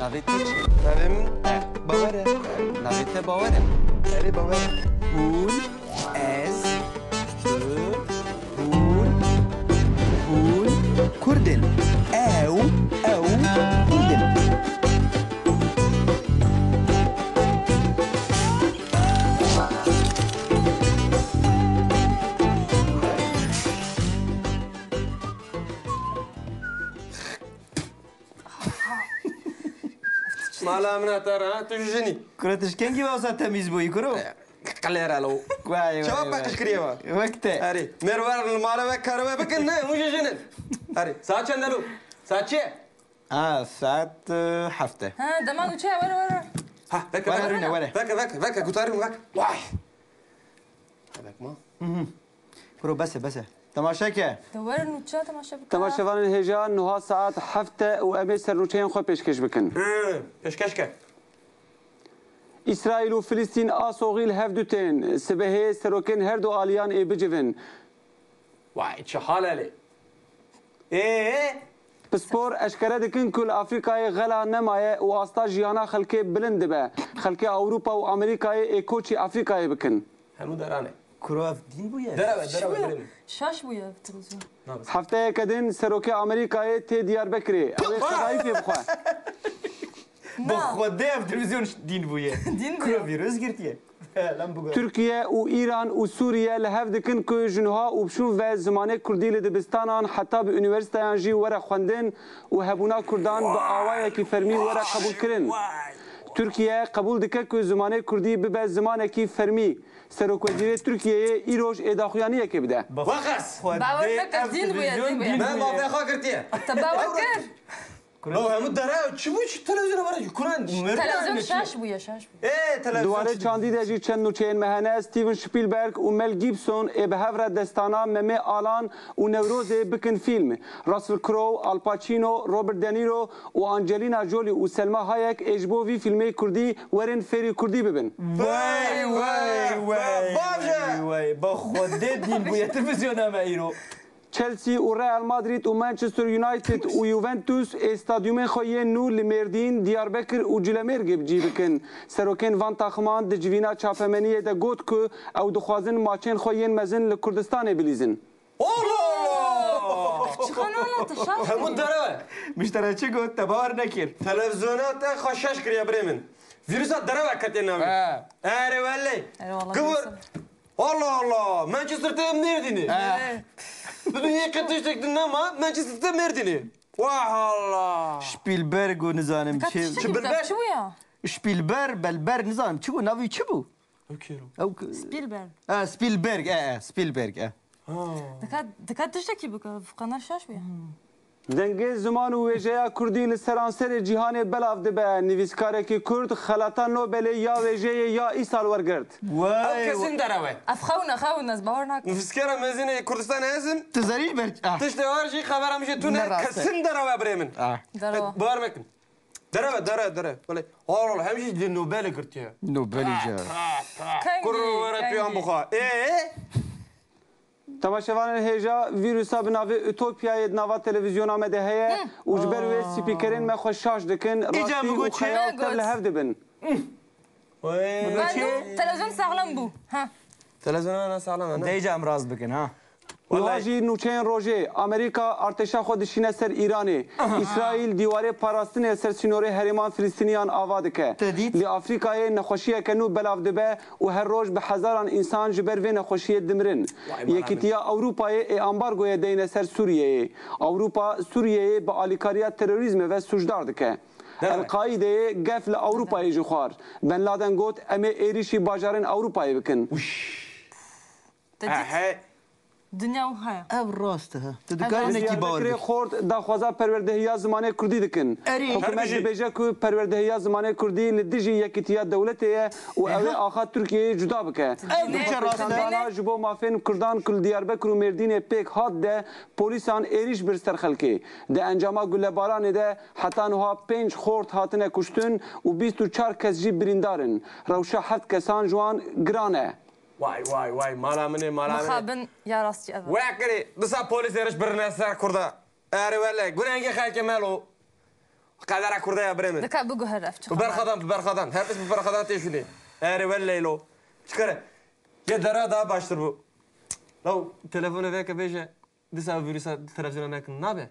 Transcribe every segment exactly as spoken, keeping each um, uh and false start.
Navê te çi? Navê min Bawer e. Navê te Bawer e. Erê, Bawer e. Hûn, ez, tu, hûn, hûn Kurd in. Ew, ew Kurd in. Mala min a te re, ha? Tu ji jinî. Kuro, tu ji kengî ve wisa temîz bûyî, kuro? Qilêre lo. Vay, vay, vay. Çawa paqij kiriye ve? Wek te. Erê, mêr werin li mala ve karê we bikin, ne? Hûn jî jin in. Erê, saet çend e lo? Saet çi ye? Ha, saet, e, heft e. Ha, dema nûçe ye, were, were. Ha, veke, were, veke. Rûne, were. Veke, veke, veke, gutarî min veke. Vay. Hebek ma. Mhm. Kuro, bes e, bes e. Temaşe ke. De werin nûçe temaşe bikin. Temaşevanên hêja, niha saet heft e û em ê ser nûçeyên xwe pêşkêş bikin. Hı, pêşkêş ke. Îsraîl û Filistîn a soxî li hev du tên. Sibehê serokên her du aliyan ê bicivin. Vay, çi hal e lê? Ê? Pispor eşkere dikin ku li Afrîkayê xela nemaye û asta jiyana xelkê bilind dibe. Xelkê Ewropa û Amerîkayê ê koçî Afrîkayê bikin. Hemû deran e. Kuro, ev dîn bûye? Derew e, derew e, birê min. Şaş bûye ev televîzyon. Nabe. Hefteyeke din serokê Amerîkayê tê Diyarbekirê. Ew ê qedayîfê bixwe. Bi Xwedê ev televîzyon dîn bûye. Dîn bûye. Kuro, vîrus girtiye. Lan bu Tirkiye û Îran û Sûriye li hev dikin ku ji niha û bi şûn ve zimanê kurdî li dibistanan heta bi unîversîteyan jî were xwendin û hebûna kurdan bi awayekî fermî were qebûlkirin. Tirkiye qebûl dike ku zimanê kurdî bibe zimanekî fermî. Serokwezîrê Tirkiyeyê îroj ê daxuyaniyekê bide. Wexas! Bawer neke, dîn bûye, dîn bûye. Me mafê xwe girtiye. Te bawer kir? Ew hemû dere, çi bû, çi televîzyona were, kuran, Televîzyon şaş bûye, şaş bûye. Ê, televîzyon. Di warê çandî de jî çend nûçeyên me hene, Steven Spielberg û Mel Gibson ê bi hev re destana Memê Alan û Newrozê bikin fîlm. Russell Crowe, Al Pacino, Robert De Niro û Angelina Jolie û Selma Hayek ê ji bo vî fîlmê kurdî werin fêrî kurdî bibin. Wey, wey, wey, baş e. Wey, wey, bi Xwedê dîn bûye televîzyona me îro. Chelsea û Real Madrid û Manchester United û Juventus ê stadyumên xwe yên nû li Mêrdîn, Diyarbekir û Cilemêrgê bi cî bikin. Serokên van taximan di civîna çapemeniyê de got ku ew dixwazin maçên xwe yên mezin li Kurdistanê bilîzin. Allah Allah! Çiqanala te şaş Hemû kiriye. Derew e. Min ji te re çi got, te bawer nekir. Televîzyona te xwe şaş kiriye birê min. Vîrusa derew e ketiye navê. He. Erê wele. Erê wele, Gıvır. Vîrusa. Allah Allah! Manchester te Mêrdînê. Eh. Bi dunya qet tiştek din nema, Manchester te Mêrdînê. Wah Allah! Spielberg û nizanim Dikkat çi. Çi bilber? Çi bu ya? Spielberg, belber nizanim çi bû, navî çi bû? Ew kêro. Ew k- Spielberg. Eh, Spielberg, eh, eh, Spielberg, eh. Ha. Dikkat, dikkat tiştekî bike, qener şaş bû ya. Dengê ziman û wêjeya kurdî li seranserê cîhanê belav dibe. Nivîskarekî kurd xelata Nobelê ya wêjeyê ya îsal wergirt. Wey, Ew kesin derew e. Ev xewin e, xewin e, ez bawer nakim. Nivîskera mezin ê Kurdistanê ez im. Tu zerî ber-, ah. Tiştê war jî xebera min jê tune, Ne rast e. Kesin derew e birê min. Ah. Derew e. Bawer mekin. Derew e, derew e, derew e. Wele, Allah Allah, hem jî di Nobelê girtiye. Nobelê jî. Kengî, Kuro were tu yan kengî. Bixwe. Ê? Temaşevanên hêja, vîrusa bi navê Ütopyayê di nava televîzyona me de heye û ji ber wê spîkerên me xwe şaş dikin, rastî û xeyal tev li hev dibin. Wey. Beno, televîzyon saxlem bû. Ha. Televîzyona me saxlem e, ne? Dê îca em rast bikin, ha. Niha jî nûçeyên rojê, Amerîka artêşa xwe dişîne ser Îranê. Îsraîl dîwarê parastinê ser sînorê herêman Filistîniyan ava dike. Te dît? Li Afrîkayê nexweşiyeke nû belav dibe û her roj bi hezaran însan ji ber vê nexweşiyê dimirin. Vay, Yekîtiya Ewropayê ê ambargoyê deyne ser Sûriyeyê. Ewropa Sûriyeyê bi alîkariya terorîzmê ve sûcdar dike. Dere. El-Qaîdeyê gef li Ewropayê jî xwar. Ben Laden got, em ê êrîşî bajarên Ewropayê bikin. Te dît? He, he. Dinya wiha ye. Ev rast e, he. Tu dikarî Ev nekî rast e. Diyarbekirê bawer bikî. Xort daxwaza perwerdehiya zimanê kurdî dikin. Erê. Hikûmet Her bijî. Dibêje ku perwerdehiya zimanê kurdî li dijî yekîtiya dewletê ye û ew ê Eha. Axa Tirkiyeyê cuda bike. Ev Di nûçe rast e. Pêkdana ji bo mafên kurdan ku li Diyarbekir û Mêrdînê pêk hat de polîsan êrîş bir ser xelkê. Di encama gulebaranê de heta niha pênc xort hatine kuştin û bîst û çar kes jî birîndar in. Rewşa heft kesan ji wan giran e. Vay, vay, vay, mala min ê, mala min ê. Mixabin ya rastî ev e. Wekirî, disa polîs êriş birine ser kurda. Erê wele, gurengê xelkê melo. Qedera Kurda ya birê min. Dika biguhere, ev çi Bi xeber? Berxadan, bi berxadan. Her kes bi berxadan tê şûnê. Erê welleylo. Çikare. Yê dera daha baştir bû. Law, telefonê veke bêje, disa vîrusa televizyona nekin, nabe?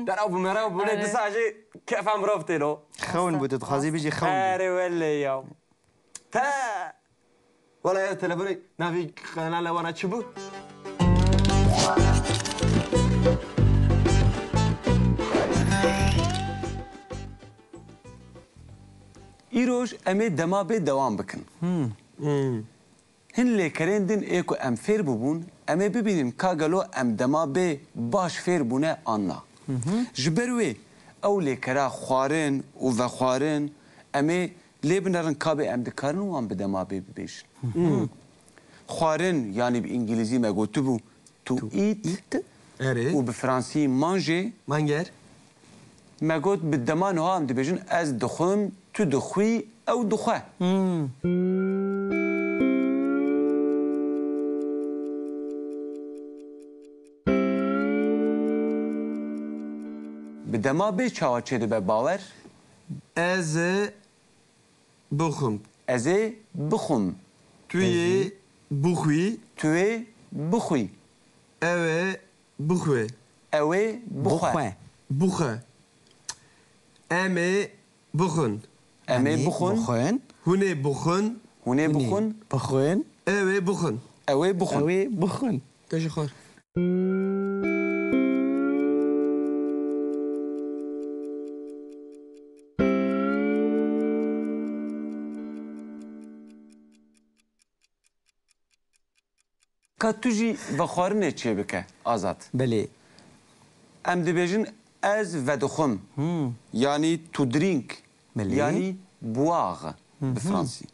Dera bû mera bû, lê Erê. Disa jî kefa mirov tê lo. Xewn bû, tu dixwazî bijî xewn bû. Erê welley ya. Te! Wala ya telefonê navî kanala wana çi bû? Îroj em ê dema bê dewam bikin. Hmm. Hin lêkerên din ê ku em fêr bûbûn, em ê bibînin ka gelo em dema bê baş fêr bûne an na. Ji ber wê ew lêkera xwarin û vexwarin em ê lê binerin ka bê em dikarin wan bi dema bê bibêjin. Xwarin, yanî bi îngilîzî me gotibû to eat Erê. Û bi fransî manger. Manger. Me got, bi dema niha em dibêjin, ez dixwim, tu dixwî, ew dixwe. Hmm. Bi dema bê çawa çêdibe bawer? Ez ê bixwim. Ez ê bixwim. Tu yê bixwî. Tu yê bixwî. Ew ê bixwe. Ew ê bixwe. Bixwe. Bixwe. Em ê bixwin. Em ê bixwin. Hûn ê bixwin. Hûn ê bixwin. Bixwin. Ew ê bixwin. Ew ê bixwin. Ew ê bixwin. Te ji xwe. Ka tu jî vexwarinê çêbike, Azad. Belê. Em dibêjin, ez vedixwim. Hmm. Yanî to drink. Belê. Yanî boire bi fransî.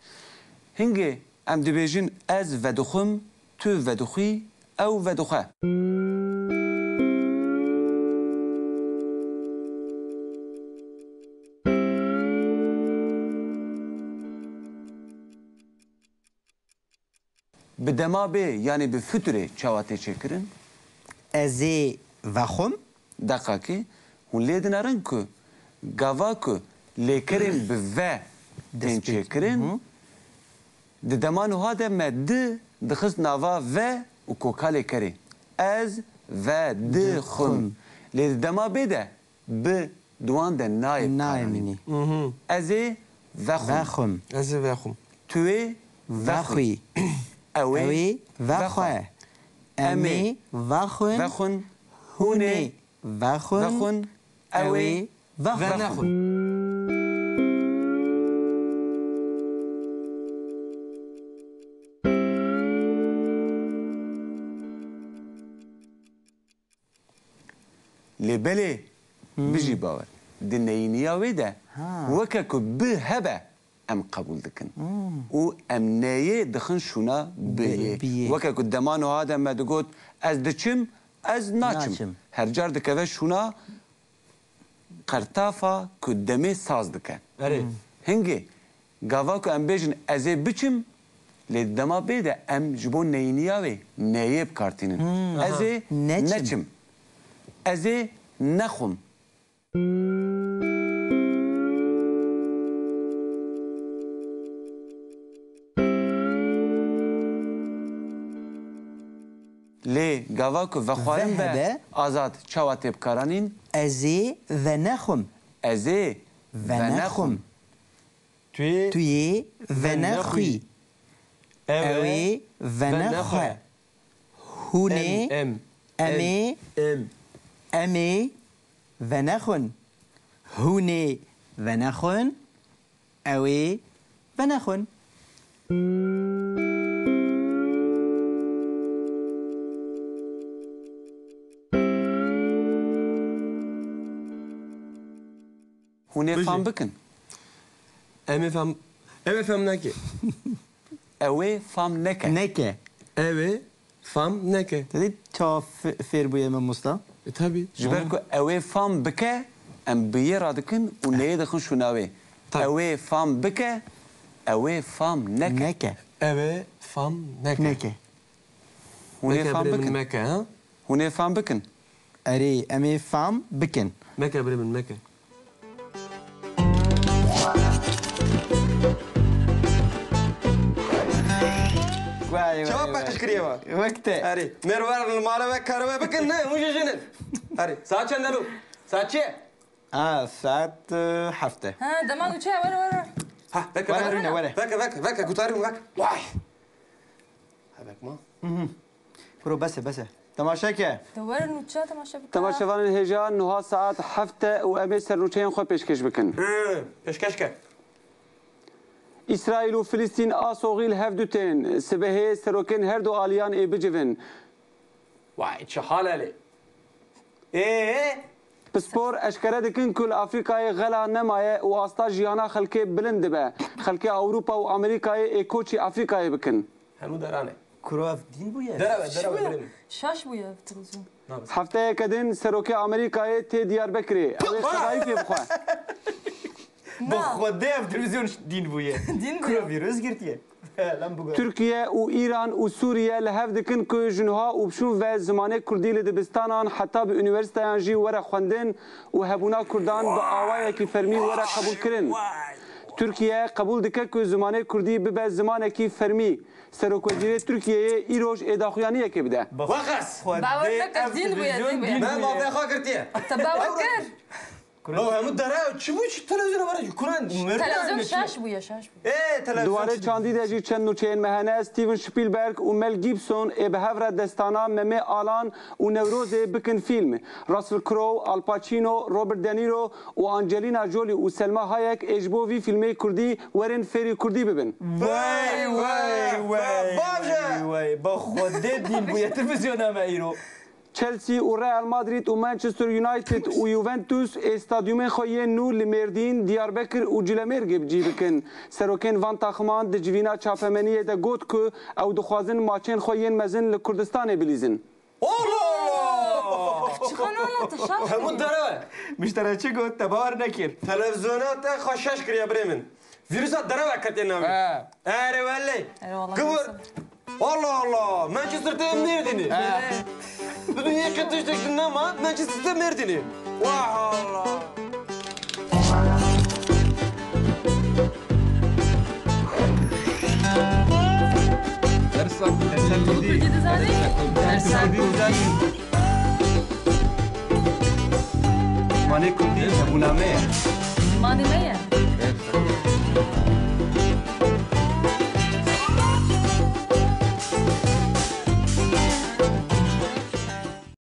Hingê em dibêjin, ez vedixwim, tu vedixwî, ew vedixwe. Bi dema bê, yanî bi fiturê çawa tê çêkirin? Ez ê vexwim. Deqakê, hûn lê dinerin ku gava ku lêkerên bi ve tên çêkirin, di dema nuha de me di dixist nava ve û koka lêkerê. Ez ve di xwim. Lê di dema bê de bi di wan de nayê bikaranîn. Nayê mînî. Ez ê vexwim. Vexwim. Ez ê vexwim. Tu ê vexwî. Vexwî. Ew ê vexwe. Em ê vexwin. Vexwin. Hûn ê vexwin. Vexwin. Ew ê vexwin. Venexwin. Lê belê, bijî bawer. Di neyîniya wê de weke ku bi hebe em qebûl dikin. Û em neyê dixin şûna biyê. Biyê. Weke ku dema nuha de me digot, ez diçim, ez naçim. Naçim. Her car dikeve şûna qertafa ku demê saz dike. Erê. Hingê, gava ku em bêjin ez ê biçim, lê di dema bê de em ji bo neyîniya wê neyê bi kar tînin. Hmm. Ez ê neçim. Neçim. Ez ê nexwim. Lê gava ku vexwarin be, Azad, çawa tê bikaranîn? Ez ê venexwim. Ez ê venexwim. Tu yê venexwî. Ew ê venexwe. Hûn ê, em ê, em ê venexwin. Hûn ê venexwin. Ew ê venexwin. Hûn ê fam bikin. Em ê fam, ew ê fam neke. Ew ê fam neke. Neke. Ew ê fam neke. Te dî çawa fe-, fêr bûye mamosta? E, tabî. Ji ber ku ew ê fam bike, em bi yê radikin û neyê dixin şûna wê. Tabî. Ew ê fam bike, ew ê fam neke. Neke. Ew ê fam neke. Neke. Hûn ê fam bikin. Meke, birê min, meke, ha? Hûn ê fam bikin. Erê, em ê fam bikin. Meke, birê min, meke. Vay, vay, Çawa vay. Paqij kiriye wa? Wek te. Erê, mêr werin li mala we kar we bikin, ne, hûn jî jin in. Erê, saet çend e lo? Saet çi ye? Ha, saet, e, heft e. Ha, dema nûçe ye, were, were. Ha, veke, Were veke. Rûne, were. Veke, veke, veke, gutarî min, veke. Vay. Hevek ma. Kuro, bes e, bes e. Temaşe ke. De were nûçe temaşe bike. Temaşevanên hêja, niha saet heft e û em ê sernûçeyên xwe pêşkêş bikin. Hı, pêşkêş ke. Îsraîl û Filistîn a soxî li hev du tên. Sibehê serokên her du aliyan ê bicivin. Vay, çi hal e lê? Ê? Pispor eşkere dikin ku li Afrîkayê xela nemaye û asta jiyana xelkê bilind dibe. Xelkê Ewropa û Amerîkayê ê koçî Afrîkayê bikin. Hemû deran e. Kuro, ev dîn bûye? Derew e, derew e, birê min. Şaş bûye ev televîzyon. Hefteyeke din serokê Amerîkayê tê Diyarbekirê. Ew ê xwedayî pê bixwe. Bi Na. Xwedê ev televîzyon dîn bûye. Dîn bûye. Kuro, vîrus girtiye. Lan bû. Tirkiye û Îran û Sûriye li hev dikin ku ji niha û bi şûn ve zimanê kurdî li dibistanan heta bi unîversîteyan jî were xwendin û hebûna kurdan bi awayekî fermî were qebûlkirin. Tirkiye qebûl dike ku zimanê kurdî bibe zimanekî fermî. Serokwezîrê Tirkiyeyê îroj ê daxuyaniyekê bide. Weqas! Bawer neke, dîn bûye, dîn bûye. Me mafê xwe girtiye. Te bawer kir? Lo hemû dere, çi bû, çi televizyona were? Kuran, Televizyon şaş bûye, şaş bûye. Ê, televizyon. Di warê çi çandî de jî çend nûçeyên me hene. Steven Spielberg û Mel Gibson ê bi hev re destana Memê Alan û Newrozê bikin fîlm. Russell Crowe, Al Pacino, Robert De Niro û Angelina Jolie û Selma Hayek ê ji bo vî fîlmê kurdî werin fêrî kurdî bibin. Wey, wey, wey, wey, wey. Bi Xwedê dîn bûye televizyona me îro. Chelsea û Real Madrid û Manchester United û Juventus ê stadyumên xwe yên nû li Mêrdîn, Diyarbekir û Cilemêrgê bi cî bikin. Serokên van taximan di civîna çapemeniyê de got ku ew dixwazin maçên xwe yên mezin li Kurdistanê bilîzin. Allah Allah! Çiqanana te şaş Hemû bû. Dere. Miştere çi got, te bawer nekir. Televizyona te xwe şaş kiriye birê min. Vîrusa derew e ketiye navê. He. Erê wellê. Erê wellê. Kıvır. Allah Allah. Manchester te em nêrdînî. He. Bi dinyê ke tiştek din nema, Manchester te mêrdînî. Vah Allah. Dersa, dersa kurdî. Kurdî dizanî? Dersa kurdî dizanî. Zimanê kurdî hebûna me ye. Zimanê me ye.